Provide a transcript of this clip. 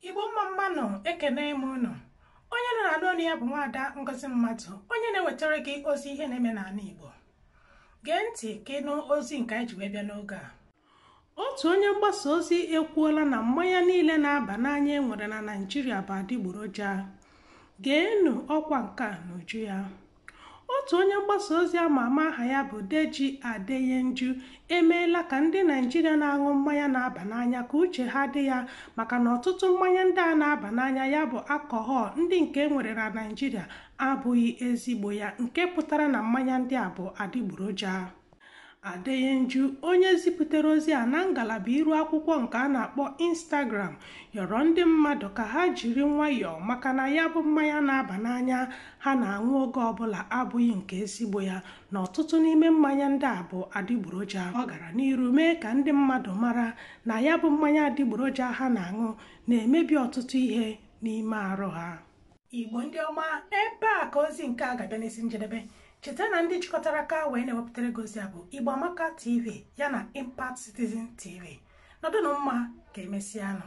Igbo mma mma nụ, ekene m unu. Onye nọ na ọnụ ya bụ nwaada Ngozi Mmadụ, onye na-ewetara gị ozi ihe na-eme n'ala Igbo. Gee ntị ka ịnụ ozi nke anyị ji wee bịa n'oge a. Otu onye mgbasa ozi ekwuola na mmanya niile na-aba n'anya e nwere na Naịjirịa bụ adịgboroja. Geenụ ọkwa nke a n'uju ya. Otu onye mgbasa ozi ama ama aha ya bụ Deji Adeyanju emeela ka ndị Naịjirịa na-aṅụ mmanya na-aba n'anya ka uche ha dị ya, maka na ọtụtụ mmanya ndị a na-aba n'anya, ya bụ alcohol, ndị nke e nwere na Naịjirịa abụghị ezigbo ya, nke pụtara na mmanya ndị a bụ adịgboroja. Adeyanju, onye zipụtara ozi a na ngalaba iru akwụkwọ nke a na-akpọ Instagram, yọrọ ndị mmadụ ka ha jiri nwayọọ, maka na ya bụ mmanya na-aba n'anya ha na-aṅụ oge ọbụla abụghị nke ezigbo ya, na ọtụtụ n'ime mmanya ndị a bụ adịgboroja. Ọ gara n'iru mee ka ndị mmadụ mara na ya bụ mmanya adịgboroja ha na-aṅụ na-emebi ọtụtụ ihe n'ime arụ ha. Igbo ndị ọma, ebe a ka ozi nke a ga-abịa n'isi njedebe. Cheta na ndị jikọtara aka wee na-ewepụtara gị ozi a bụ Igbo Amaka TV ya na Impact Citizen TV. Nọdụnụ mma, ka emesịanụ.